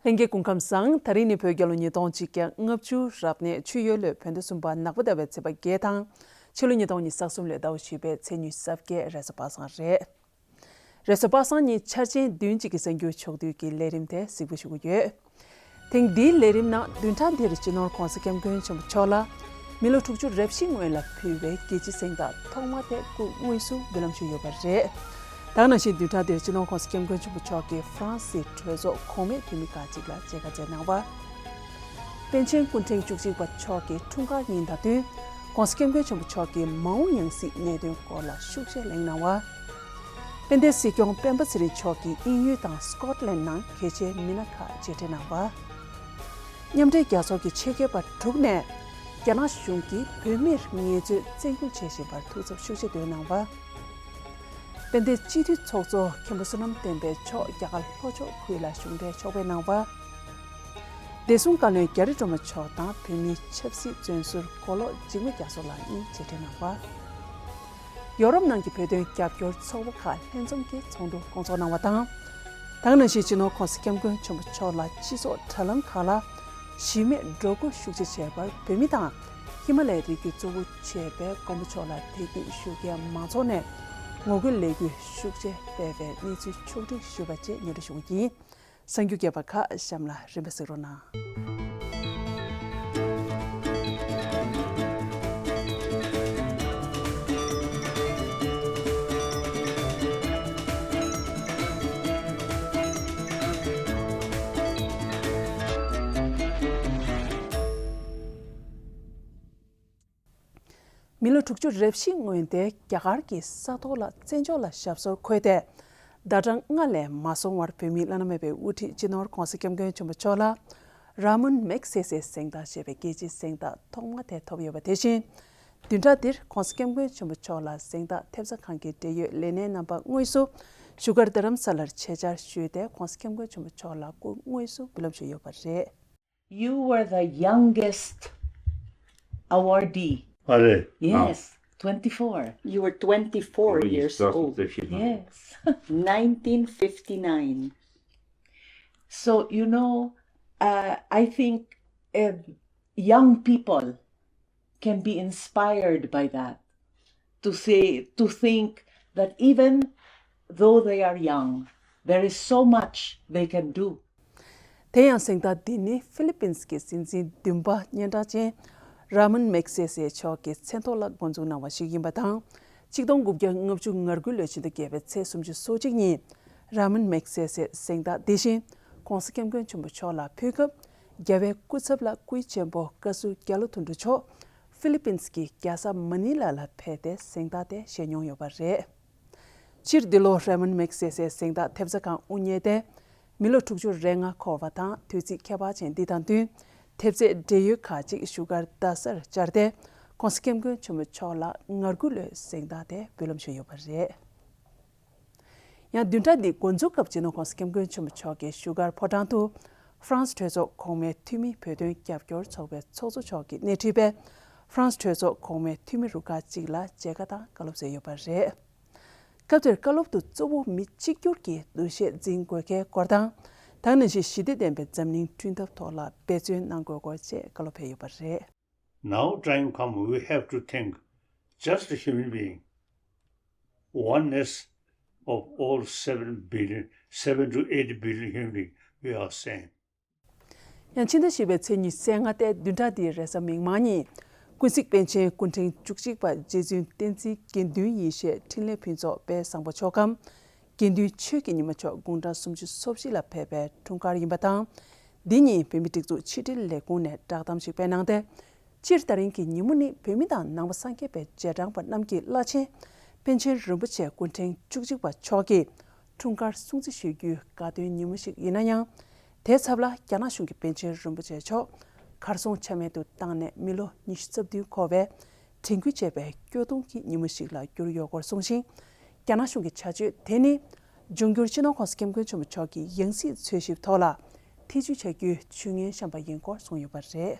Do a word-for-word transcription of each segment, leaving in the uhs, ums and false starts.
ལྷན་རྒྱས་སྐུ་ཁམས་བཟང་། ད་རིང་ནི་བོད་རྒྱལ་ལོ་ཉིས་སྟོང་གཅིག་བརྒྱ་ལྔ་བཅུ་རབ་གནས་ཆུ་ཡོས་ལོའི་བོད་ཟླ་གསུམ་པ་ནག་པོ་ཟླ་བའི་ཚེས་པ་བརྒྱད་དང་། ཕྱི་ལོ་ཉིས་སྟོང་ཉི་ཤུ་རྩ་གསུམ་ལོའི་ཟླ་བ་བཞི་པའི་ཚེས་ཉི་ཤུ་རྩ་བརྒྱད་རེས་གཟའ་པ་སངས་རེད། རེས་གཟའ་པ་སངས་ཉིན་འཆར་ཅན་བདུན་གཅིག་གི་གསར་འགྱུར་ཕྱོགས་བསྡུས་ཀྱི་ལས་རིམ་དེ་གཟིགས་འབུལ་ཞུ་གི་ཡོད། ཐེངས་འདིའི་ལས་རིམ་ནང་བདུན་ཕྲག་འདིར་སྤྱི་ནོར་༸གོང་ས་༸སྐྱབས་མགོན་ཆེན་པོ་མཆོག་ལ་མི་ལོ་དྲུག་ཅུ་རེ་བཞི་སྔོན་ལ་ཕུལ་བའི་རྒྱལ་སྤྱིའི་གཟེངས་རྟགས་ཐོག་མ་དེ་སྐུ་དངོས་སུ་འབུལ་ལམ་ཞུས་ཡོད་པ་རེད། ད་ག་ནང་བཞིན་བདུན་ཕྲག་འདིར་སྤྱི་ནོར་༸གོང་ས་༸སྐྱབས་མགོན་ཆེན་པོ་མཆོག་གིས་ཧྥ་རན་སིའི་གྲོས་ཚོགས་གོང་མའི་འཐུས་མི་ཁག་ཅིག་ལ་མཇལ་ཁ་བསྩལ་གནང་བ། པཎ་ཆེན་སྐུ་ཕྲེང་བཅུ་གཅིག་པ་མཆོག་གི་འཁྲུངས་སྐར་ཉིན་དང་བསྟུན་༸གོང་ས་༸སྐྱབས་མགོན་ཆེན་པོ་མཆོག་གི་མ་འོངས་ཡང་སྲིད་གནད་དོན་སྐོར་ལ་ཤུགས་ཆེ་གླེང་གནང་བ། དཔལ་ལྡན་སྲིད་སྐྱོང་སྤེན་པ་ཚེ་རིང་མཆོག་གིས་དབྱིན་ཡུལ་དང་སྐོཊ་ལན་ནང་གལ་ཆེའི་མི་སྣ་ཁག་མཇལ་འཕྲད་གནང་བ། མཉམ་འབྲེལ་རྒྱལ་ཚོགས་ཀྱི་ཆེད་མཁས་པ་དྲུག་ནས་རྒྱ་ནག་གཞུང་གིས་བོད་མིར་ངལ་རྩོལ་བཙན་སྐུལ་བྱེད་བཞིན་པར་ཐུགས་འཚབ་ཤུགས་ཆེ་བཏོན་གནང་བ། དཔལ་ལྡན་སྤྱི་འཐུས་ཚོགས་གཙོ་མཁན་པོ་བསོད་ནམས་བསྟན་འཕེལ་མཆོག་རྒྱ་གར་ལྷོ་ཕྱོགས་ཁུལ་ལ་གཞུང་འབྲེལ་ཕྱོགས་ཕེབས་གནང་བ། བདེ་སྲུང་བཀའ་བློན་རྒྱ་རི་སྒྲོལ་མ་མཆོག་དང་བོད་མིའི་ཆབ་སྲིད་བཙོན་ཟུར་མགོ་ལོག་འཇིགས་མེད་རྒྱ་མཚོ་ལགས་གཉིས་མཇལ་འཕྲད་གནང་བ། ཡོ་རོབ་ནང་གི་བོད་དོན་རྒྱབ་སྐྱོར་ཚོགས་པ་ཁག་ལྷན་འཛོམས་ཀྱིས་ཚོགས་འདུ་སྐོང་ཚོགས་གནང་བ་དང་། ད་ག་ནང་བཞིན་སྤྱི་ནོར་༸གོང་ས་༸སྐྱབས་མགོན་ཆེན་པོ་མཆོག་ལ་སྤྱི་ཚོགས་དྲ་ལམ་ཁག་ལ་གཞི་མེད་སྒྲོ་སྐུར་ཤུགས་ཆེ་བྱས་པར་བོད་མི་དང་ཧི་མ་ལ་ཡའི་རི་རྒྱུད་གཙོ་བོ་བྱས་པའི་མགོན་པོ་མཆོག་ལ་དད་གུས་ཞུ་མཁན་མང་ཚོགས་ནས་ངོ་རྒོལ་ལས་འགུལ་ཤུགས་ཆེ་སྤེལ་བའི་གནས་ཚུལ་ཕྱོགས་བསྒྲིགས་ཞུས་པ་བཅས་སྙན་སྒྲོན་ཞུ་གི་ཡིན། གསར་འགྱུར་རྒྱས་པ་ཁག་གཤམ་ལ་རིམ་པས་གཟིགས་རོགས་གནང་། མི་ལོ་དྲུག་ཅུ་རེ་བཞི་སྔོན་ཏེ་རྒྱ་གར་གྱི་ས་ཐོག་ལ་བཙན་བྱོལ་ལ་ཞབས་སོར་འཁོད་དེ། ཟླ་གྲངས་ལྔ་ལས་མ་སོང་བར་བོད་མིའི་བླ་ན་མེད་པའི་དབུ་ཁྲིད་སྤྱི་ནོར་༸གོང་ས་༸སྐྱབས་མགོན་ཆེན་པོ་མཆོག་ལ་ར་མོན་མེག་སེ་སེ་གཟེངས་རྟགས་ཞེས་པའི་རྒྱལ་སྤྱིའི་གཟེངས་རྟགས་ཐོག་མ་དེ་ཐོབ་ཡོད་པ་དེ་བཞིན། བདུན་ཕྲག་འདིར་༸གོང་ས་༸སྐྱབས་མགོན་ཆེན་པོ་མཆོག་ལ་གཟེངས་རྟགས་ཐེབས་རྩ་ཁང་གི་འབྲེལ་ཡོད་ལས་སྣེ་རྣམ་པ་དངོས་སུ་བཞུགས་སྒར་རྡ་རམ་ས་ལར་ཆེད་བཅར་ཞུས་ཏེ་༸གོང་ས་༸སྐྱབས་མགོན་ཆེན་པོ་མཆོག་ལ་སྐུ་དངོས་སུ་འབུལ་ལམ་ཞུས་ཡོད་པ་རེད། You were the youngest awardee. ཨ་རེད། Yes, twenty-four. You were twenty-four years old. Yes, nineteen fifty-nine. So, you know, uh, I think uh, young people can be inspired by that. To say, to think that even though they are young, there is so much they can do. དེ་ཡང་གཟེངས་རྟགས་འདི་ནི་ཧྥི་ལི་པིན་གྱི་སྲིད་འཛིན་བདུན་པ་སྙན་གྲགས་ཅན་ར་མོན་མེག་སེ་སེ་མཆོག་གི་མཚན་ཐོག་ལ་འགོ་འཛུགས་གནང་བ་ཞིག་ཡིན་པ་དང་། ཆིག་སྟོང་དགུ་བརྒྱ་ལྔ་བཅུ་ང་དགུ་ལོའི་ཕྱི་ཟླ་བརྒྱད་པའི་ཚེས་སོ་གཅིག་ཉིན་ར་མོན་མེག་སེ་སེ་གཟེངས་རྟགས་འདི་བཞིན་༸གོང་ས་༸སྐྱབས་མགོན་ཆེན་པོ་མཆོག་ལ་ཕུལ་སྐབས། རྒྱལ་བའི་སྐུ་ཚབ་ལ་སྐུའི་གཅེན་པོ་བཀའ་ཟུར་རྒྱ་ལོ་དོན་གྲུབ་མཆོག་ཧྥི་ལི་པིན་གྱི་རྒྱལ་ས་མ་ནི་ལ་ལ་ཕེབས་ཏེ་གཟེངས་རྟགས་དེ་བཞེས་མྱོང་ཡོད་པ་རེད། སྤྱིར་འདི་ལོ་ར་མོན་མེག་སེ་སེ་གཟེངས་རྟགས་ཐེབས་རྩ་ཁང་དབུ་བརྙེས་ཏེ། མི་ལོ་དྲུག་ཅུ་རེ་ལྔ་འཁོར་བ་དང་དུས་ཚིགས་ཁྱད་པར་ཅན་འདི་དང་བསྟུན། ཐེབས་རྩའི་འབྲེལ་ཡོད་ཁག་ཅིག་བཞུགས་སྒར་རྡ་སར་བཅར་ཏེ། ༸གོང་ས་༸སྐྱབས་མགོན་ཆེན་པོ་མཆོག་ལ་ང་དགུ་ལོའི་གཟེངས་རྟགས་དེ་འབུལ་ལམ་ཞུས་ཡོད་པ་རེད། ཡང་བདུན་ཕྲག་འདི་འགོ་འཛུགས་སྐབས་སྤྱི་ནོར་༸གོང་ས་༸སྐྱབས་མགོན་ཆེན་པོ་མཆོག་གིས་བཞུགས་སྒར་ཕོ་བྲང་དུ་ཧྥ་རན་སི་གྲོས་ཚོགས་གོང་མའི་འཐུས་མི་བོད་དོན་རྒྱབ་སྐྱོར་ཚོགས་པའི་ཚོགས་གཙོ་མཆོག་གིས་སྣེ་ཁྲིད་པའི་ཧྥ་རན་སི་གྲོས་ཚོགས་གོང་མའི་འཐུས་མི་རུ་ཁག་ཅིག་ལ་མཇལ་ཁ་དང་བཀའ་སློབ་སྩལ་ཡོད་པ་རེད། སྐབས་དེར་བཀའ་སློབ་ཏུ་གཙོ་བོ་མི་གཅིག་གྱུར་གྱི་འདུ་ཤེས་འཛིན་དགོས་གལ་སྐོར་དང་། ད་ག་ནང་བཞིན་ཞི་བདེ་ལྡན་པའི་འཛམ་གླིང་བསྐྲུན་ཐབས་ཐོག་ལ་འབད་བརྩོན་གནང་དགོས་སྐོར་བཅས་བཀའ་སློབ་ཕེབས་ཡོད་པ་རེད། Now time come, we have to think just a human being, oneness of all seven billion, seven to eight billion human being, we are same. ཡང་ཕྱི་ཟླ་བཞི་པའི་ཚེས་ཉི་ཤུ་རྩ་ལྔ་སྟེ་བདུན་ཕྲག་འདིའི་རེས་གཟའ་མིག་དམར་ཉིན། ཀུན་གཟིགས་པཎ་ཆེན་སྐུ་ཕྲེང་བཅུ་གཅིག་པ་རྗེ་བཙུན་བསྟན་འཛིན་དགེ་འདུན་ཡེ་ཤེས་འཕྲིན་ལས་ཕུན་ཚོགས་དཔལ་བཟང་པོ་མཆོག་གམ། དགེ་འདུན་ཆོས་ཀྱི་ཉི་མ་མཆོག་དགུང་གྲངས་སུམ་ཅུ་སོ་བཞི་ལ་ཕེབས་པའི་འཁྲུངས་སྐར་ཡིན་པ་དང་། འདི་ཉིན་བོད་མིའི་སྒྲིག་འཛུགས་ཕྱི་དྲིལ་ལས་ཁུངས་ནས་བསྒྲགས་གཏམ་ཞིག་སྤེལ་གནང་སྟེ། སྤྱིར་ད་རིང་གི་ཉིན་མོ་ནི་བོད་མི་དང་ནང་པ་སངས་རྒྱས་པའི་རྗེས་འབྲང་པ་རྣམས་ཀྱི་བླ་ཆེན་པཎ་ཆེན་རིན་པོ་ཆེ་སྐུ་ཕྲེང་བཅུ་གཅིག་པ་མཆོག་གི་འཁྲུངས་སྐར་སྲུང་བརྩི་ཞུ་རྒྱུའི་དགའ་སྟོན་ཉིན་མོ་ཞིག་ཡིན་ན་ཡང་། དེའི་ཚབ་ལ་རྒྱ་ནག་གཞུང་གིས་པཎ་ཆེན་རིན་པོ་ཆེ་མཆོག་གར་སོང་ཆ་མེད་དུ་བཏང་ནས་མི་ལོ་ཉི་ཤུ་རྩ་བདུན་འཁོར་བའི་དྲན་སྐུལ་བྱེད་པའི་སྐྱོ་གདུང་གི་ཉིན་མོ་ཞིག་ལ་གྱུར་ཡོད་སྐོར་གསུངས་ཤིང་། རྒྱ་ནག་གཞུང་གི་བྱ་སྤྱོད་དེ་ནི། འབྱུང་འགྱུར་སྤྱི་ནོར་༸གོང་ས་༸སྐྱབས་མགོན་ཆེན་པོ་མཆོག་གི་ཡང་སྲིད་འཚོལ་ཞིབ་ཐོག་ལ་ཐེ་ཇུས་བྱ་རྒྱུའི་ཇུས་ངན་བཤམས་པ་ཡིན་སྐོར་གསུངས་ཡོད་པ་རེད།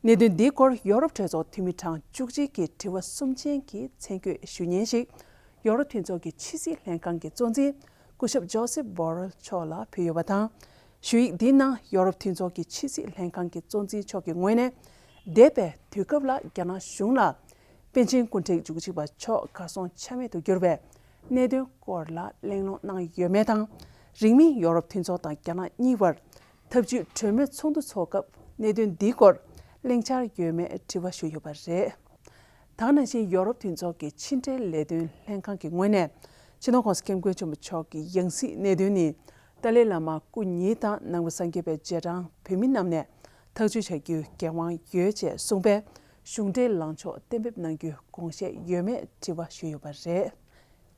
གནད་དོན་འདིའི་སྐོར་ཡོ་རོབ་གྲོས་ཚོགས་འཐུས་མི་གྲངས་བཅུ་གཅིག་གིས་དྲི་བ་གསུམ་ཅན་གྱི་མཚན་བཀོད་ཞུ་སྙན་ཞིག་ཡོ་རོབ་མཐུན་ཚོགས་ཀྱི་ཕྱི་སྲིད་ལྷན་ཁང་གི་གཙོ་འཛིན་སྐུ་ཞབས་ཇོ་སེབ་བྷོ་རེལ་མཆོག་ལ་ཕུལ་ཡོད་པ་དང་། ཞུ་ཡིག་འདིའི་ནང་ཡོ་རོབ་མཐུན་ཚོགས་ཀྱི་ཕྱི་སྲིད་ལྷན་ཁང་གི་གཙོ་འཛིན་མཆོག་གི་ངོས་ནས། འདས་པའི་དུས་སྐབས་ལ་རྒྱ་ནག་གཞུང་ལ་པཎ་ཆེན་སྐུ་ཕྲེང་བཅུ་གཅིག་པ་མཆོག་གར་སོང་ཆ་མེད་དུ་གྱུར་བའི་གནད་དོན་སྐོར་ལ་གླེང་སློང་གནང་ཡོད་མེད་དང་། རིང་མིན་ཡོ་རོབ་མཐུན་ཚོགས་དང་རྒྱ་ནག་གཉིས་བར་འཐབ་ཇུས་གྲོས་མོལ་ཚོགས་འདུ་འཚོགས་སྐབས་གནད་དོན་འདིའི་སྐོར་གླེང་འཆར་ཡོད་མེད་དྲི་བ་ཞུས་ཡོད་པ་རེད། ད་ག་ནང་བཞིན་ཡོ་རོབ་མཐུན་ཚོགས་ཀྱི་ཕྱི་འབྲེལ་ལས་དོན་ལྷན་ཁང་གི་ངོས་ནས་སྤྱི་ནོར་༸གོང་ས་༸སྐྱབས་མགོན་ཆེན་པོ་མཆོག་གི་ཡང་སྲིད་གནད་དོན་ནི་ཏཱ་ལའི་བླ་མ་སྐུ་ཉིད་དང་ནང་པ་སངས་རྒྱས་པའི་རྗེས་འབྲང་བོད་མི་རྣམས་ནས་ཐག་གཅོད་བྱ་རྒྱུའི་འགན་དབང་ཡོད་ཅེས་གསུངས་པས། གཞུང་འབྲེལ་ལངས་ཕྱོགས་གཏན་འབེབས་གནང་རྒྱུའི་དགོངས་བཞེས་ཡོད་མེད་དྲི་བ་ཞུས་ཡོད་པ་རེད།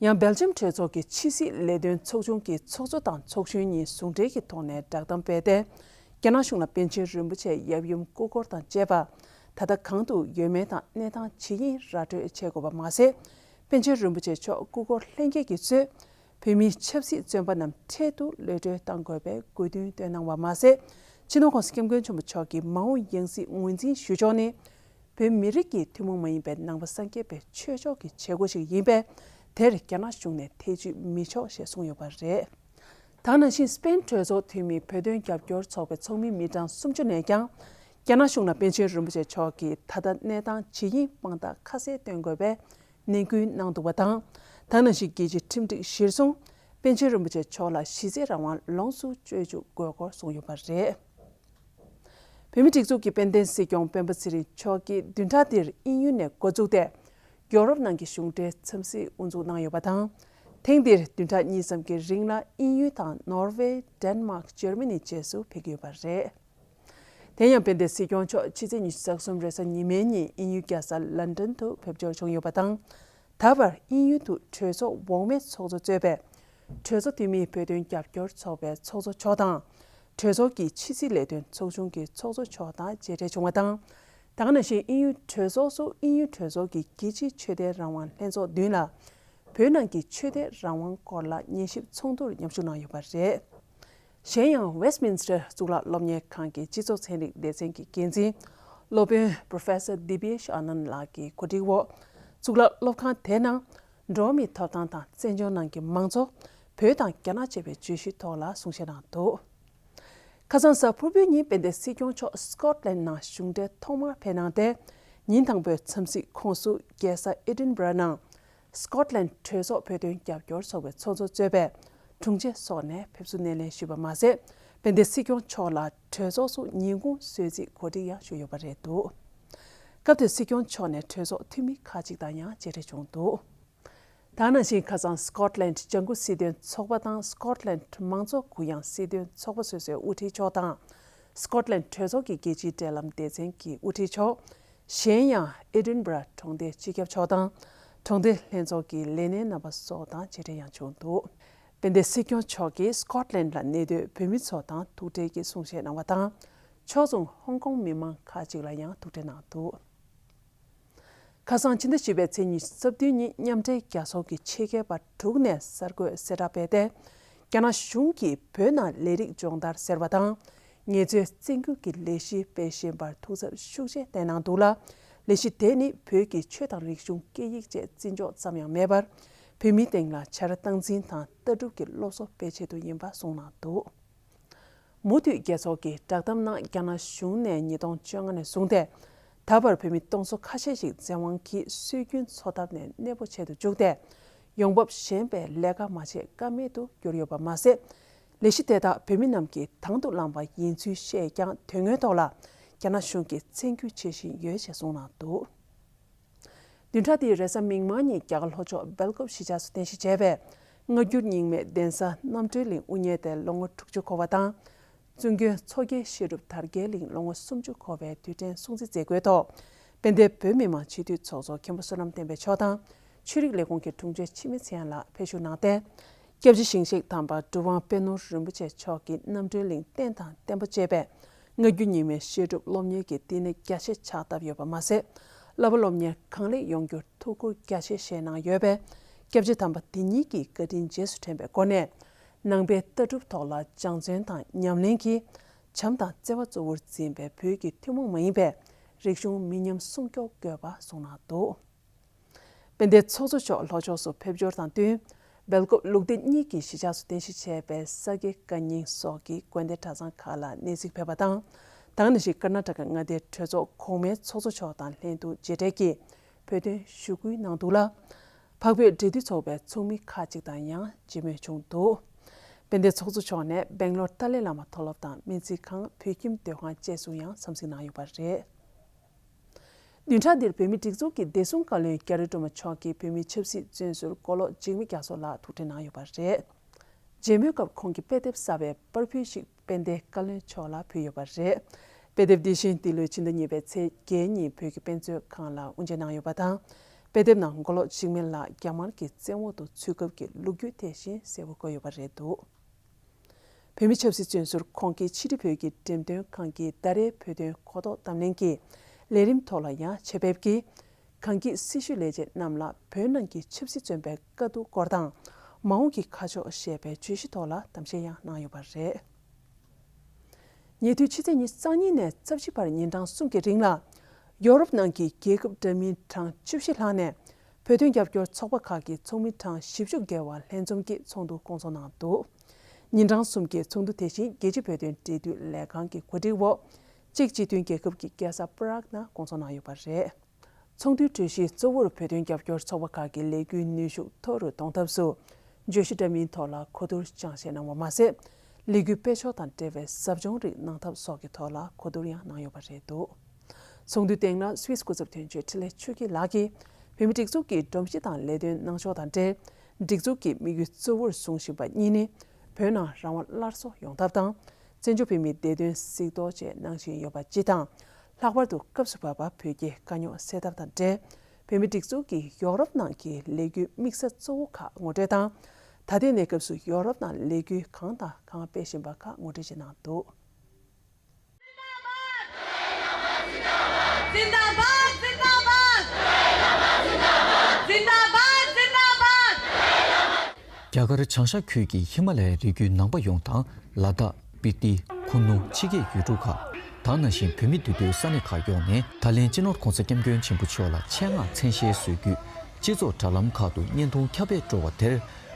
ཡང་སྦེལ་ཇམ་གྲོས་ཚོགས་ཀྱི་ཕྱི་སྲིད་ལས་དོན་ཚོགས་ཆུང་གི་ཚོགས་གཙོ་དང་ཚོགས་གཞོན་གཉིས་ཟུང་འབྲེལ་གྱི་ཐོག་ནས་བསྒྲགས་གཏམ་སྤེལ་ཏེ། རྒྱ་ནག་གཞུང་ལ་པཎ་ཆེན་རིན་པོ་ཆེའི་ཡབ་ཡུམ་སྐུ་འཁོར་དང་བཅས་པ་ད་ལྟ་གང་དུ་ཡོད་མེད་དང་གནས་སྟངས་ཇི་ཡིན་ར་སྤྲོད་བྱེད་དགོས་པ་མ་ཟད། པཎ་ཆེན་རིན་པོ་ཆེ་མཆོག་སྐུ་འཁོར་ལྷན་རྒྱས་ཀྱིས་གཙོས་བོད་མིའི་ཆབ་སྲིད་བཙོན་པ་རྣམས་འཕྲལ་དུ་གློད་གྲོལ་གཏང་དགོས་པའི་དགོས་འདུན་བཏོན་གནང་བ་མ་ཟད། སྤྱི་ནོར་༸གོང་ས་༸སྐྱབས་མགོན་ཆེན་པོ་མཆོག་གི་མ་འོངས་ཡང་སྲིད་ངོས་འཛིན་ཞུ་ཕྱོགས་ནི། བོད་མི་རིགས་ཀྱི་ཐུན་མོང་མ་ཡིན་པའི་ནང་པ་སངས་རྒྱས་པའི་ཆོས་ཕྱོགས་ཀྱི་བྱེད་སྒོ་ཞིག་ཡིན་པས། དེར་རྒྱ་ནག་གཞུང་ནས་ཐེ་བྱུས་མི་ཆོག་ཞེས་གསུངས་ཡོད་པ་རེད། ད་ག་ནང་བཞིན་སྤེན་གྲོས་ཚོགས་འཐུས་མིའི་བོད་དོན་རྒྱབ་སྐྱོར་ཚོགས་པའི་ཚོགས་མི་མི་གྲངས་སུམ་ཅུ་ནས་ཀྱང་། རྒྱ་ནག་གཞུང་ལ་པཎ་ཆེན་རིན་པོ་ཆེ་མཆོག་གི་ད་ལྟ་གནས་སྟངས་ཇི་ཡིན་དཔང་རྟགས་ཁ་གསལ་སྟོན་དགོས་པའི་ནན་སྐུལ་གནང་འདུག་པ་དང་། ད་ག་ནང་བཞིན་རྒྱལ་སྤྱིའི་ཁྲིམས་སྒྲིག་གཞིར་བཟུང་། པཎ་ཆེན་རིན་པོ་ཆེ་མཆོག་ལ་གཞི་རྩའི་རང་དབང་ལོངས་སུ་སྤྱོད་འཇུག་དགོས་སྐོར་གསུངས་ཡོད་པ་རེད། བོད་མིའི་སྒྲིག་འཛུགས་ཀྱི་དཔལ་ལྡན་སྲིད་སྐྱོང་སྤེན་པ་ཚེ་རིང་མཆོག་གིས་བདུན་ཕྲག་འདིར་དབྱིན་ཡུལ་ནས་འགོ་བཙུགས་ཏེ། ཡོ་རོབ་ནང་གི་གཞུང་འབྲེལ་འཚམས་གཟིགས་དབུ་འཛུགས་གནང་ཡོད་པ་དང་། ཐེངས་འདིར་བདུན་ཕྲག་གཉིས་ཙམ་གྱི་རིང་ལ་དབྱིན་ཡུལ་དང་ནོར་ཝེ། ཌེན་མཱག་ཇར་མ་ནི་བཅས་སུ་ཕེབས་ཀྱི་ཡོད་པ་རེད། དེ་ཡང་དཔལ་ལྡན་སྲིད་སྐྱོང་མཆོག་ཕྱི་ཚེས་ཉི་ཤུ་རྩ་གསུམ་རེས་གཟའ་ཉི་མའི་ཉིན་དབྱིན་ཡུལ་རྒྱལ་ས་ལན་ཌན་དུ་ཕེབས་འབྱོར་བྱུང་ཡོད་པ་དང་། ད་བར་དབྱིན་ཡུལ་དུ་གྲོས་ཚོགས་འོག་མའི་ཚོགས་གཙོ་གཙོས་པའི་གྲོས་ཚོགས་འཐུས་མིའི་བོད་དོན་རྒྱབ་སྐྱོར་ཚོགས་པའི་ཚོགས་གཙོ་མཆོག་དང་། གྲོས་ཚོགས་ཀྱི་ཕྱི་སྲིད་ལས་དོན་ཚོགས་ཆུང་གི་ཚོགས་གཙོ་མཆོག་དང་མཇལ་འཕྲད་བྱུང་བ་དང་། ད་ག་ནང་བཞིན་དབྱིན་ཡུལ་གྲོས་ཚོགས་སུ་དབྱིན་ཡུལ་གྲོས་ཚོགས་ཀྱི་རྒྱལ་སྤྱིའི་ཆོས་དད་རང་དབང་ལྷན་ཚོགས་མདུན་ལ། བོད་ནང་གི་ཆོས་དད་རང་དབང་སྐོར་ལ་ཉན་ཞིབ་ཚོགས་འདུར་མཉམ་ཞུགས་གནང་ཡོད་པ་རེད། གཞན་ཡང་ཝེ་སི་མིན་སི་ཊར་གཙུག་ལག་སློབ་གཉེར་ཁང་གི་སྤྱི་ཚོགས་ཚན་རིག་སྡེ་ཚན་གྱི་འགན་འཛིན་སློབ་དཔོན་Professor Dipesh Anand ལགས་ཀྱི་གོ་སྒྲིག་འོག་གཙུག་ལག་སློབ་ཁང་དེའི་ནང་འགྲོ་བ་མིའི་ཐོབ་ཐང་དང་བཙན་བྱོལ་ནང་གི་མང་གཙོ། བོད་དང་རྒྱ་ནག་ཅེས་པའི་བརྗོད་གཞིའི་ཐོག་ལ་གསུང་བཤད་གནང་འདུག་ཁ་སང་གཟའ་ཕུར་བུའི་ཉིན་དཔལ་ལྡན་སྲིད་སྐྱོང་མཆོག་སི་ཀོཊ་ལན་ནང་གཞུང་འབྲེལ་ཐོག་མར་ཕེབས་གནང་སྟེ། ཉིན་དང་པོའི་འཚམས་གཟིགས་ཁོངས་སུ་རྒྱལ་ས་ཨེ་ཌིན་སྦ་ར་ནང་། སི་ཀོཊ་ལན་གྲོས་ཚོགས་བོད་དོན་རྒྱབ་སྐྱོར་ཚོགས་པའི་ཚོགས་གཙོ་གཙོས་པའི་དྲུང་ཆེ་སོགས་ནས་ཕེབས་བསུ་སྣེ་ལེན་ཞུས་པ་མ་ཟད། དཔལ་ལྡན་སྲིད་སྐྱོང་མཆོག་ལ་གྲོས་ཚོགས་སུ་ཉིན་གུང་གསོལ་ཚིགས་གོ་སྒྲིག་ཡང་ཞུས་ཡོད་པ་རེད་འདུག་སྐབས་དེར་སྲིད་སྐྱོང་མཆོག་ནས་གྲོས་ཚོགས་འཐུས་མི་ཁག་ཅིག་དང་ཡང་མཇལ་འཕྲད་བྱུང་འདུག་ད་ག་ནང་བཞིན་ཁ་སང་སི་ཀོཊ་ལན་ལྗང་ཁུ་སྲིད་དོན་ཚོགས་པ་དང་སི་ཀོཊ་ལན་མང་གཙོ་གུ་ཡངས་སྲིད་དོན་ཚོགས་པ་སོ་སོའི་དབུ་ཁྲིད་མཆོག་དང་། སི་ཀོཊ་ལན་གྲོས་ཚོགས་ཀྱི་རྒྱལ་སྤྱིའི་འབྲེལ་ལམ་སྡེ་ཚན་གྱི་དབུ་ཁྲིད་མཆོག་གཞན་ཡང་ཨེ་ཌིན་སྦ་ར་གྲོང་སྡེའི་སྤྱི་ཁྱབ་མཆོག་དང་། གྲོང་སྡེ་ལྷན་ཚོགས་ཀྱི་ལས་སྣེ་རྣམ་པ་སོགས་དང་མཇལ་འཕྲད་ཡང་བྱུང་འདུག་དཔལ་ལྡན་སྲིད་སྐྱོང་མཆོག་གིས་སི་ཀོཊ་ལན་ལ་གནས་སྡོད་བོད་མི་ཚོ་དང་ཐུག་འཕྲད་ཀྱིས་གསུང་བཤད་གནང་བ་དང་། ཕྱོགས་མཚུངས་ཧོང་ཀོང་མི་མང་ཁག་ཅིག་ལ་ཡང་ཐུག་འཕྲད་གནང་འདུག་ཁ་སང་ཕྱི་ཟླ་བཞི་པའི་ཚེས་ཉི་ཤུ་རྩ་བདུན་ཉིན་མཉམ་འབྲེལ་རྒྱལ་ཚོགས་ཀྱི་ཕྱི་རྒྱལ་བ་དྲུག་ནས་གསར་འགོད་གསལ་བསྒྲགས་སྤེལ་ཏེ། རྒྱ་ནག་གཞུང་གིས་བོད་ནང་ལས་རིགས་སྦྱོང་བརྡར་ཟེར་བ་དང་། ངལ་རྩོལ་བཙན་སྐུལ་གྱི་ལས་གཞི་སྤེལ་བཞིན་པར་ཐུགས་འཚབ་ཤུགས་ཆེ་བསྟན་གནང་འདུག་ལ། ལས་གཞི་དེ་ནི་བོད་ཀྱི་ཆོས་དང་རིག་གཞུང་སྐད་ཡིག་བཅས་བརྩི་འཇོག་ཙམ་ཡང་མེད་པར། བོད་མིའི་སྟེང་ལ་བྱ་ར་སྟངས་འཛིན་དང་ལྟ་གྲུབ་ཀྱི་སློབ་གསོ་སྤེལ་ཆེད་དུ་ཡིན་པ་གསུངས་གནང་འདུག་མུ་མཐུད་རྒྱལ་ཚོགས་ཀྱིས་བསྒྲགས་གཏམ་ནང་རྒྱ་ནག་གཞུང་ནས་ཉིས་སྟོང་བཅོ་ལྔ་ནས་བཟུང་སྟེ། ད་བར་བོད་མི་སྟོང་ཚོ་ཁ་ཤས་ཤིག་བཙན་དབང་གིས་སྲོལ་རྒྱུན་འཚོ་ཐབས་ནས་གནས་སྤོ་བྱེད་དུ་བཅུག་སྟེ། ཡོང་འབབ་གཞན་པའི་ལས་ཀ་མ་བྱེད་ཀ་མེད་དུ་གྱུར་ཡོད་པ་མ་ཟད། ལས་གཞི་དེ་དག་བོད་མི་རྣམས་ཀྱིས་དང་དུ་བླངས་པ་ཡིན་ཚུལ་བཤད་ཀྱང་དོན་དངོས་ཐོག་ལ་རྒྱ་ནག་གཞུང་གིས་བཙན་སྐུལ་བྱེད་བཞིན་ཡོད་ཅེས་གསུངས་གནང་འདུག་བདུན་ཕྲག་འདིའི་རེས་གཟའ་མིག་དམར་ཉིན་རྒྱ་གར་ལྷོ་ཕྱོགས་སྦེལ་ཀོབ་གཞིས་ཆགས་སུ་རྟེན་གཞི་བྱས་པའི་སྔ་འགྱུར་རྙིང་མའི་གདན་ས་རྣམ་གྲོལ་གླིང་དབུ་བརྙེས་ཏེ་ལོ་ངོ་དྲུག་ཅུ་འཁོར་བ་དང་། བཙུན་དགོན་མཚོ་རྒྱལ་བཤད་སྒྲུབ་དར་རྒྱས་གླིང་ལོ་ངོ་སུམ་ཅུ་འཁོར་བའི་དུས་དྲན་སྲུང་བརྩི་མཛད་སྒོའི་ཐོག་དཔལ་ལྡན་བོད་མི་མང་སྤྱི་འཐུས་ཚོགས་གཙོ་མཁན་པོ་བསོད་ནམས་བསྟན་འཕེལ་མཆོག་དང་། ཆོས་རིག་ལས་ཁུངས་ཀྱི་དྲུང་ཆེ་འཆི་མེད་ཚེ་དབྱངས་ལགས་ཕེབས་བཞུགས་གནང་སྟེ། སྐྱབས་རྗེ་ཞིང་གཤེགས་དམ་པ་གྲུབ་དབང་དཔལ་ནོར་རིན་པོ་ཆེ་མཆོག་གིས་རྣམ་གྲོལ་གླིང་རྟེན་དང་བརྟེན་པ་བཅས་པའི་སྔ་འགྱུར་རྙིང་མའི་བཤད་སྒྲུབ་སློབ་གཉེར་གྱི་བསྟི་གནས་རྒྱ་ཆེ་ཕྱག་བཏབ་ཡོད་པ་མ་ཟད། བསླབ་པ་སློབ་གཉེར་གང་ལེགས་ཡོང་རྒྱུར་ཐུགས་ཁུར་རྒྱ་ཆེ་བཞེས་གནང་ཡོད་པས། སྐྱབས་རྗེ་དམ་པ་འདི་ཉིད་ཀྱི་བཀའ་དྲིན་རྗེས་སུ་དྲན་པའི་སྒོ་ནས། ནང་པའི་ལྟ་གྲུབ་ཐོག་ལ་སྦྱང་བརྩོན་དང་ཉམས་ལེན་གྱིས། བྱམས་དང་བརྩེ་བ་གཙོ་བོར་འཛིན་པའི་བོད་ཀྱི་ཐུན་མོང་མ་ཡིན་པའི་རིག་གཞུང་མི་ཉམས་སྲུང་སྐྱོབ་དགོས་པ་གསུངས་གནང་འདུག་དཔལ་ལྡན་ཚོགས་གཙོ་མཆོག་ལྷོ་ཕྱོགས་སུ་ཕེབས་འབྱོར་དང་བསྟུན། སྦེལ་ཀོབ་ལུགས་བདེ་གཉིས་ཀྱི་གཞིས་ཆགས་སུ་རྟེན་གཞི་བྱས་པའི་ས་དགེ་བཀའ་རྙིང་སོགས་ཀྱི་དགོན་སྡེ་གྲྭ་ཚང་ཁག་ལ་གནས་གཟིགས་ཕེབས་པ་དང་། ད་ག་ནང་བཞིན་ཀར་ནཱ་ཊ་ཀ་མངའ་སྡེའི་གྲོས་ཚོགས་གོང་མའི་ཚོགས་གཙོ་མཆོག་དང་ལྷན་དུ་མཇལ་འཕྲད་ཀྱིས་བོད་དོན་ཞུ་སྐུལ་གནང་འདུག་ལ། འཕགས་བོད་འབྲེལ་མཐུད་ཚོགས་པའི་ཚོགས་མི་ཁག་ཅིག་དང་ཡང་མཇལ་མོལ་བྱུང་འདུག། དཔལ་ལྡན་ཚོགས་གཙོ་མཆོག་ནས་སྦེང་ལོར་ཏཱ་ལའི་བླ་མ་མཐོ་སློབ་དང་སྨན་རྩིས་ཁང་། བོད་ཁྱིམ་སྡོད་ཁང་བཅས་སུ་ཡང་འཚམས་གཟིགས་གནང་ཡོད་པ་རེད། བདུན་ཕྲག་འདིར་བོད་མིའི་སྒྲིག་འཛུགས་ཀྱི་བདེ་སྲུང་བཀའ་བློན་རྒྱ་རི་སྒྲོལ་མ་མཆོག་གིས་བོད་མིའི་ཆབ་སྲིད་བཙོན་ཟུར་མགོ་ལོག་འཇིགས་མེད་རྒྱ་མཚོ་ལགས་ཐུག་འཕྲད་གནང་ཡོད་པ་རེད། མཇལ་མོལ་སྐབས་ཁོང་གིས་དཔེ་དེབ་གསར་བའི་པར་ཕུད་ཞིག་དཔལ་ལྡན་བཀའ་བློན་མཆོག་ལ་ཕུལ་ཡོད་པ་རེད། དཔེ་དེབ་འདི་བཞིན་འདི་ལོའི་ཕྱི་ཟླ་གཉིས་པའི་ཚེས་བརྒྱད་ཉིན་བོད་ཀྱི་དཔེ་མཛོད་ཁང་ལ་དབུ་འབྱེད་གནང་ཡོད་པ་དང་། དཔེ་དེབ་ནང་མགོ་ལོག་འཇིགས་མེད་ལགས་རྒྱ་དམར་གྱི་བཙན་འོག་ཏུ་ཚུད་སྐབས་ཀྱི་ལོ་རྒྱུས་དེ་བཞིན་གསལ་པོ་བཀོད་ཡོད་པ་རེད་འདུག། བོད་མི་ཆབ་སྲིད་བཙོན་ཟུར་ཁོང་གིས་ཕྱི་དྲིལ་བོད་ཀྱི་འགྲེམས་སྟོན་ཁང་གི་ཟླ་རེའི་བོད་དོན་གོ་རྟོགས་གཏམ་གླེང་གི་ལས་རིམ་ཐོག་ལ་ཡང་ཆེད་ཕེབས་ཀྱིས། གངས་སྐྱིད་སྲི་ཞུ་ལས་བྱེད་རྣམས་ལ་བོད་ནང་གི་ཆབ་སྲིད་བཙོན་པའི་དཀའ་སྡུག་སྐོར་དང་། མ་འོངས་ཀྱི་ཁ་ཕྱོགས་ཞེས་པའི་བརྗོད་གཞི་ཐོག་ལ་གཏམ་བཤད་ཡང་གནང་ཡོད་པ་རེད། ཉེ་དུས་ཕྱི་ཚེས་ཉི་ཤུ་རྩ་གཉིས་ནས་རྩ་བཞི་བར་ཉིན་གྲངས་གསུམ་གྱི་རིང་ལ། ཡོ་རོབ་ནང་གི་རྒྱལ་ཁབ་འདྲ་མིན་གྲངས་བཅུ་བཞི་ལྷག་ནས་བོད་དོན་རྒྱབ་སྐྱོར་ཚོགས་པ་ཁག་གི་ཚོགས་མི་གྲངས་བཞི་བཅུ་བརྒལ་བ་ལྷན་འཛོམས་ཀྱིས་ཚོགས་འདུ་སྐོང་ཚོགས་གནང་འདུག། ཉིན་གྲངས་གསུམ་གྱི་ཚོགས་འདུ་དེ་བཞིན་རྒྱལ་སྤྱིའི་བོད་དོན་འབྲེལ་མཐུད་ལས་ཁང་གི་གོ་སྒྲིག་འོག་ཅེཀ་སྤྱི་མཐུན་རྒྱལ་ཁབ་ཀྱི་རྒྱལ་ས་པ་རག་ནང་སྐོང་ཚོགས་གནང་ཡོད་པ་རེད། ཚོགས་འདུའི་གྲོས་གཞི་གཙོ་བོར་བོད་དོན་རྒྱབ་སྐྱོར་ཚོགས་པ་ཁག་གི་ལས་འགུལ་ནུས་ཤུགས་མཐོ་རུ་གཏོང་ཐབས་སུ་བརྗོད་གཞི་འདྲ་མིན་ཐོག་ལ་གོ་བསྡུར་སྦྱང་བཤད་གནང་བ་མ་ཟད། ལས་འགུལ་སྤེལ་ཕྱོགས་དང་འབྲེལ་བའི་ཟབ་སྦྱོང་རིགས་གནང་ཐབས་སོགས་ཀྱི་ཐོག་ལ་གོ་བསྡུར་ཡང་གནང་ཡོད་པ་རེད་འདུག། ཚོགས་འདུའི་སྟེང་ལ་སུད་སི་སྐུ་ཚབ་དོན་གཅོད་འཕྲིན་ལས་ཆོས་སྐྱིད་ལགས་ཀྱིས་བོད་མིའི་སྒྲིག་འཛུགས་ཀྱི་སྒྲོམ་གཞི་དང་ལས་དོན་གནང་ཕྱོགས་དང་འབྲེལ། སྒྲིག་འཛུགས་ཀྱི་དམིགས་ཡུལ་གཙོ་བོར་བཟུང་བཞིན་པ་གཉིས་ནི། བོད་ནང་རང་དབང་སླར་གསོ་ཡོང་ཐབས་དང་། བཙན་བྱོལ་བོད་མིའི་བདེ་དོན་གཟིགས་རྟོག་བཅས་གནང་བཞིན་ཡོད་པ་སྤྱི་དང་། ལྷག་པར་དུ་སྐབས་སུ་བབས་པ་བོད་རྒྱའི་དཀའ་རྙོག་སེལ་ཐབས་དང་འབྲེལ། བོད་མིའི་སྒྲིག་འཛུགས་ཀྱི་ཡོ་རོབ་ནང་གི་ལས་འགུལ་དམིགས་ས་གཙོ་བོ་ཁག་ངོ་སྤྲོད་དང་། ད་ལྟའི་གནས་སྐབས་སུ་ཡོ་རོབ་ནང་ལས་འགུལ་གང་དང་གང་སྤེལ་བཞིན་པ་ཁག་ངོ་སྤྲོད་བྱས་གནང་འདུག། زنده‌باد، زنده‌باد، زنده‌باد. རྒྱ་གར་བྱང་ཤར་ཁུལ་གྱི་ཧི་མ་ལ་ཡའི་རི་རྒྱུད་ནང་པ་ཡོངས་དང་ལ་དྭགས། སྤི་ཏི། ཁུ་ནུ། ཕྱི་རྒྱལ་ཡུལ་གྲུ་ཁག་དེ་ནང་བཞིན་བོད་མི་འདུས་སྡོད་ས་གནས་ཁག་ཡོངས་ནས་ད་ལན་སྤྱི་ནོར་༧གོང་ས་༧སྐྱབས་མགོན་ཆེན་པོ་མཆོག་ལ་ཆེད་མངགས་མཚན་ཤས་བཟོ་རྒྱུའི་སྤྱི་ཚོགས་དྲ་ལམ་ཁག་ཏུ་བརྙན་ཐུང་ཁྱབ་སྤེལ་འགྲོ་བ་དེར་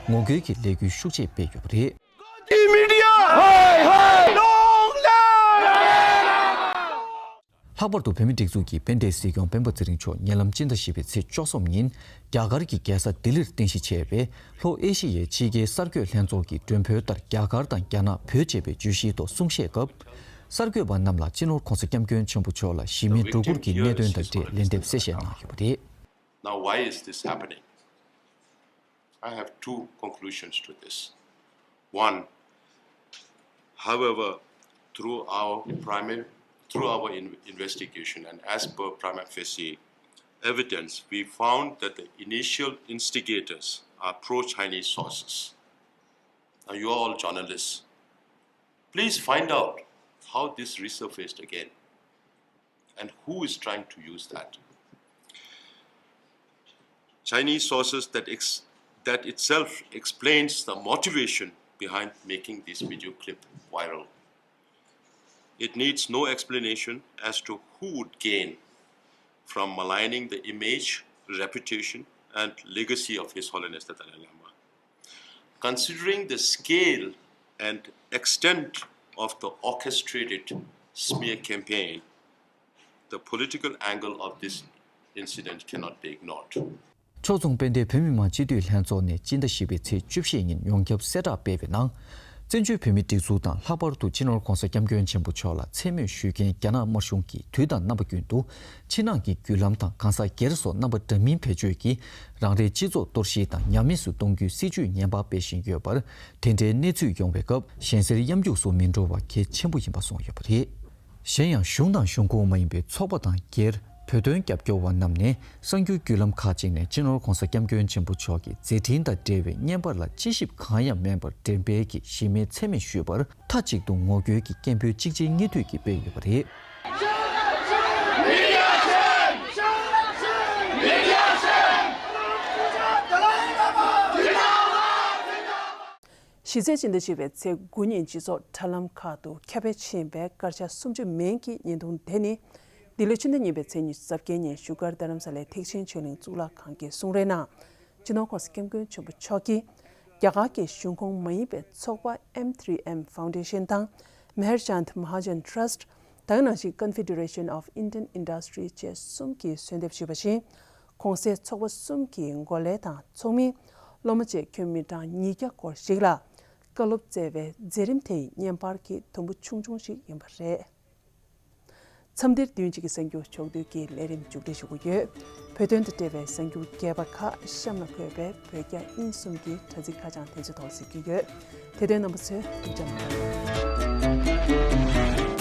ངོ་རྒོལ་གྱི་ལས་འགུལ་ཤུགས་ཆེ་སྤེལ་ཡོད་པ་རེད། Media! Hey, hey! Long live! ལྷག་པར་དུ་བོད་མིའི་སྒྲིག་འཛུགས་ཀྱི་དཔལ་ལྡན་སྲིད་སྐྱོང་སྤེན་པ་ཚེ་རིང་མཆོག་ཉེ་ལམ་སྤྱི་ཟླ་བཞི་པའི་ཚེས་བཅུ་གསུམ་ཉིན་རྒྱ་གར་གྱི་རྒྱལ་ས་ལྡི་ལིར་རྟེན་གཞི་བྱས་པའི་ལྷོ་ཨེ་ཤི་ཡའི་ཕྱི་རྒྱལ་གསར་འགོད་ལྷན་ཚོགས་ཀྱི་མགྲོན་འབོད་ལྟར་རྒྱ་གར་དང་རྒྱ་ནག་བོད་ཅེས་པའི་བརྗོད་གཞིའི་ཐོག་གསུང་བཤད་སྐབས། གསར་འགོད་པ་རྣམས་ལ་སྤྱི་ནོར་༧གོང་ས་༧སྐྱབས་མགོན་ཆེན་པོ་མཆོག་ལ་གཞི་མེད་སྒྲོ་གུར་གྱི་གནད་དོན་དང་འབྲེལ་ལན་འདེབས་གསལ་བཤད་གནང་ཡོད་པ་རེད། Now, why is this happening? I have two conclusions to this. One, however, through our primary, through our in- investigation and as per prima facie evidence, we found that the initial instigators are pro Chinese sources. Now, you are all journalists. Please find out how this resurfaced again and who is trying to use that. Chinese sources that, ex- that itself explains the motivation behind making this video clip viral. It needs no explanation as to who would gain from maligning the image, reputation, and legacy of His Holiness the Dalai Lama. Considering the scale and extent of the orchestrated smear campaign, the political angle of this incident cannot be ignored. ཕྱོགས་མཚུངས་དཔལ་ལྡན་བོད་མི་མང་སྤྱི་འཐུས་ལྷན་ཚོགས་ནས་སྤྱི་ཟླ་བཞི་པའི་ཚེས་བཅུ་བཞི་ཉིན་ཡོངས་ཁྱབ་གསལ་བསྒྲགས་སྤེལ་བའི་ནང་། བཙན་བྱོལ་བོད་མིའི་སྒྲིག་འཛུགས་དང་ལྷག་པར་དུ་སྤྱི་ནོར་༧གོང་ས་༧སྐྱབས་མགོན་ཆེན་པོ་མཆོག་ལ་མཚན་སྨོད་ཞུ་མཁན་རྒྱ་ནག་དམར་གཞུང་གིས་དུས་དང་རྣམ་པ་ཀུན་ཏུ་ཕྱི་ནང་གི་བརྒྱུད་ལམ་དང་གང་ཟག་སྒེར་སོགས་རྣམ་པ་འདྲ་མིན་བེད་སྤྱོད་ཀྱིས་རང་རེའི་སྤྱི་ཚོགས་གཏོར་བཤིག་དང་ཉམས་དམས་སུ་གཏོང་རྒྱུའི་སྲིད་བྱུས་ངན་པ་སྤེལ་བཞིན་ཡོད་པར། དེ་འདྲའི་གནས་ཚུལ་ཡོང་བའི་སྐབས་གཞན་སེལ་གཡམ་རྒྱུགས་སུ་མི་འགྲོ་བ་གལ་ཆེན་པོ་ཡིན་པ་གསུངས་ཡོད་པ་རེད། གཞན་ཡང་གཞུང་དང་གཞུང་ཁོངས་མ་ཡིན་པའི་ཚོགས་པ་དང་སྒེར། བོད་དོན་རྒྱབ་སྐྱོར་བ་རྣམས་ནས་གསར་འགྱུར་བརྒྱུད་ལམ་ཁག་ཅིག་ནས་སྤྱི་ནོར་༧གོང་ས་༧སྐྱབས་མགོན་ཆེན་པོ་མཆོག་གི་མཛད་འཕྲིན་དང་འབྲེལ་བའི་བརྙན་པར་ལ་དཔྱད་ཞིབ་གང་ཡང་མེད་པར་འགྲེམས་སྤེལ་གྱིས་གཞི་མེད་མཚན་སྨོད་ཞུས་པར་མཐའ་གཅིག་ཏུ་ངོ་རྒོལ་གྱི་སྐད་འབོད་གཅིག་རྗེས་གཉིས་མཐུད་ཀྱིས་སྤེལ་ཡོད་པ་རེད། གཞི་རྩའི་སྤྱི་ཟླ་བཞི་པའི་ཚེས་དགུ་ཉིན་སྤྱི་ཚོགས་དྲ་ལམ་ཁག་ཏུ་ཁྱབ་སྤེལ་ཕྱིན་པའི་སྐར་ཆ་སུམ་ཅུ་མན་གྱི་བརྙན་ཐུང་དེ་ནི། འདི་ལོའི་ཕྱི་ཟླ་གཉིས་པའི་ཚེས་ཉི་ཤུ་རྩ་བརྒྱད་ཉིན་བཞུགས་སྒར་རྡ་རམ་ས་ལའི་ཐེག་ཆེན་ཆོས་གླིང་གཙུག་ལག་ཁང་གི་གསུང་རའི་ནང་། སྤྱི་ནོར་༧གོང་ས་༧སྐྱབས་མགོན་ཆེན་པོ་མཆོག་གིས། རྒྱ་གར་གྱི་གཞུང་ཁོངས་མ་ཡིན་པའི་ཚོགས་པ་M three M Foundation དང་Meherchand Mahajan Trust། ད་ག་ནང་བཞིན་Confederation of Indian Industry བཅས་གསུམ་གྱིས་གསོལ་འདེབས་ཞུས་པ་བཞིན། གོང་གསལ་ཚོགས་པ་གསུམ་གྱི་འགོ་ལས་དང་ཚོགས་མི། སློབ་མ་བཅས་ཁྱོན་མི་གྲངས་ཉིས་བརྒྱ་སྐོར་ཞིག་ལ། བཀའ་སློབ་སྩལ་བའི་མཛད་རིམ་དེ་ཡི་བརྙན་པར་གྱི་དུམ་བུ་ཆུང་ཆུང་ཞིག་ཡིན་པ་རེད། མཚམས་འདིར་བདུན་གཅིག་གི་གསར་འགྱུར་ཕྱོགས་བསྡུས་ཀྱི་ལས་རིམ་མཇུག་སྒྲིལ་ཞུ་གི་ཡོད། བོད་དོན་དང་འབྲེལ་བའི་གསར་འགྱུར་རྒྱས་པ་ཁག་གཤམ་ལ་འཁོད་པའི་བོད་རྒྱ་དབྱིན་གསུམ་གྱི་དྲ་ཚིགས་ཁ་བྱང་དེ་ཚོའི་ཐོག་གཟིགས་རྒྱུ་ཡོད། དེ་དོན་རྣམ་པ་ཚོས་ཐུགས་རྗེ་གནང་།